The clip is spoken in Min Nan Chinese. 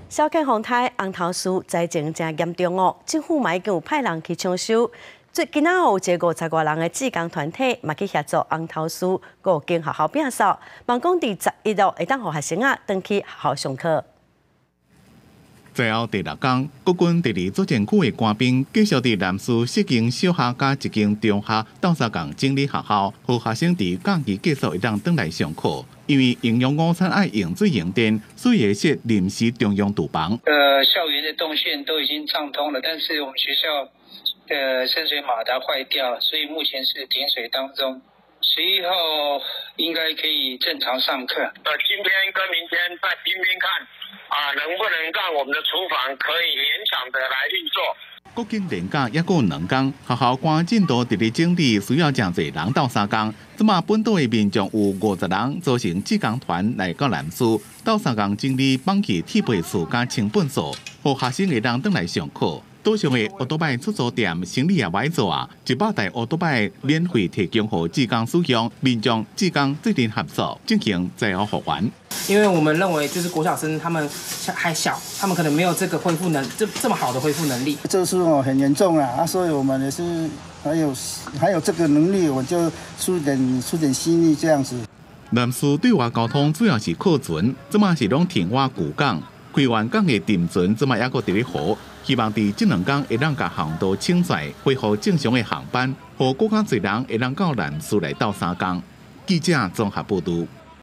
小犬風颱紅頭獅災情誠嚴重哦，政府嘛已經有派人去搶修。最近仔有一個50外人的志工團體，嘛去協助紅頭獅五間學校摒掃，望講佇11號會當予學生仔轉去學校上課。最後第六工，國軍第二作戰區的官兵繼續佇南勢四間小學佮一間中學鬥相共整理學校，予學生佇假期結束會當轉來上課。因為營養午餐愛用水用電，所以會設臨時中央廚房。校園的動線都已經暢通了，但是我們學校的深水馬達壞掉，所以目前是停水當中。11號應該可以正常上課。今天跟明天再拼拼看，啊，能不能讓我們的廚房可以勉強的來運作？國慶連假猶閣有2工，學校趕進度佇咧整理，需要誠濟人鬥相共。這馬本島的民眾有50人組成志工團來到南勢，鬥相共整理放棄鐵皮厝佮清糞掃，予學生會當轉來上課。島上的烏多擺出租店生意也䆀做啊，100台烏多擺免費提供予志工使用，民眾志工做陣合作進行災後復原。因為我們認為，就是國小生他們還小，他們可能沒有這個恢復能這麼好的恢復能力。這次哦很嚴重啊，啊，所以我們也是還有這個能力，我就出點心力這樣子。南勢對外交通主要是靠船，這馬是攏停倚舊港，歸源港的沉船，這馬猶閣佇咧河。希望佇這2工會當共航道清出，恢復正常的航班，予閣較濟人會當到南勢來鬥相共。記者綜合報導。